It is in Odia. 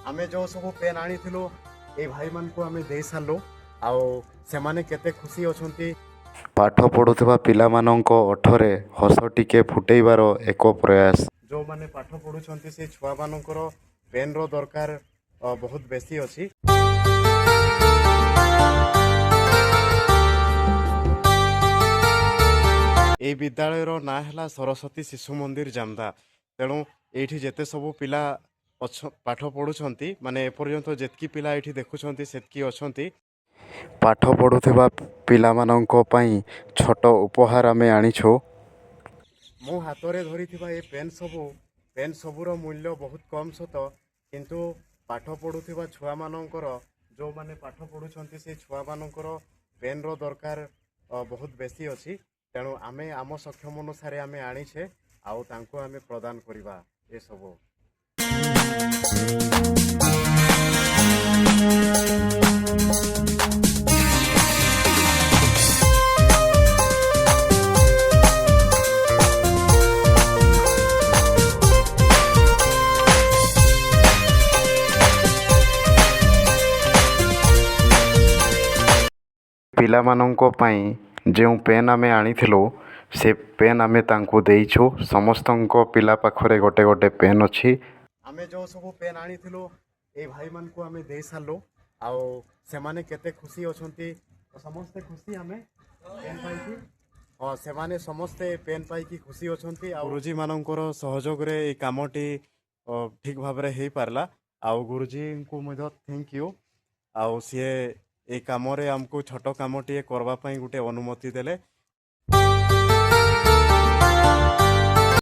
ଆମେ ଯେଉଁ ସବୁ ପେନ୍ ଆଣିଥିଲୁ, ଏଇ ଭାଇମାନଙ୍କୁ ଆମେ ଦେଇ ସାରିଲୁ ଆଉ ସେମାନେ କେତେ ଖୁସି ଅଛନ୍ତି। ପାଠ ପଢ଼ୁଥିବା ପିଲାମାନଙ୍କ ଓଠରେ ହସ ଟିକେ ଫୁଟେଇବାର ଏକ ପ୍ରୟାସ। ଯେଉଁମାନେ ପାଠ ପଢ଼ୁଛନ୍ତି, ସେ ଛୁଆମାନଙ୍କର ପେନ୍ର ଦରକାର ବହୁତ ବେଶୀ ଅଛି। ଏଇ ବିଦ୍ୟାଳୟର ନାଁ ହେଲା ସରସ୍ୱତୀ ଶିଶୁ ମନ୍ଦିର, ଜାମଦା। ତେଣୁ ଏଇଠି ଯେତେ ସବୁ ପିଲା ଅଛ ପାଠ ପଢ଼ୁଛନ୍ତି, ମାନେ ଏପର୍ଯ୍ୟନ୍ତ ଯେତିକି ପିଲା ଏଇଠି ଦେଖୁଛନ୍ତି, ସେତିକି ଅଛନ୍ତି। ପାଠ ପଢ଼ୁଥିବା ପିଲାମାନଙ୍କ ପାଇଁ ଛୋଟ ଉପହାର ଆମେ ଆଣିଛୁ। ମୋ ହାତରେ ଧରିଥିବା ଏ ପେନ୍ ସବୁ, ପେନ୍ ସବୁର ମୂଲ୍ୟ ବହୁତ କମ୍ ସତ, କିନ୍ତୁ ପାଠ ପଢ଼ୁଥିବା ଛୁଆମାନଙ୍କର, ଯେଉଁମାନେ ପାଠ ପଢ଼ୁଛନ୍ତି, ସେ ଛୁଆମାନଙ୍କର ପେନ୍ର ଦରକାର ବହୁତ ବେଶୀ ଅଛି। ତେଣୁ ଆମେ ଆମ ସକ୍ଷମ ଅନୁସାରେ ଆମେ ଆଣିଛେ ଆଉ ତାଙ୍କୁ ଆମେ ପ୍ରଦାନ କରିବା ଏସବୁ। ପିଲାମାନଙ୍କ ପାଇଁ ଯେଉଁ ପେନ୍ ଆମେ ଆଣିଥିଲୁ, ସେ ପେନ୍ ଆମେ ତାଙ୍କୁ ଦେଇଛୁ। ସମସ୍ତଙ୍କ ପିଲା ପାଖରେ ଗୋଟେ ଗୋଟେ ପେନ୍ ଅଛି। ଆମେ ଯେଉଁ ସବୁ ପେନ୍ ଆଣିଥିଲୁ, ଏଇ ଭାଇମାନଙ୍କୁ ଆମେ ଦେଇ ସାରିଲୁ ଆଉ ସେମାନେ କେତେ ଖୁସି ଅଛନ୍ତି। ସମସ୍ତେ ଖୁସି ଆମେ ପେନ୍ ପାଇକି? ହଁ, ସେମାନେ ସମସ୍ତେ ପେନ୍ ପାଇକି ଖୁସି ଅଛନ୍ତି ଆଉ ଗୁରୁଜୀମାନଙ୍କର ସହଯୋଗରେ ଏଇ କାମଟି ଠିକ୍ ଭାବରେ ହେଇପାରିଲା। ଆଉ ଗୁରୁଜୀଙ୍କୁ ମଧ୍ୟ thank you. ଆଉ ସିଏ ଏଇ କାମରେ ଆମକୁ ଛୋଟ କାମଟିଏ କରିବା ପାଇଁ ଗୋଟେ ଅନୁମତି ଦେଲେ।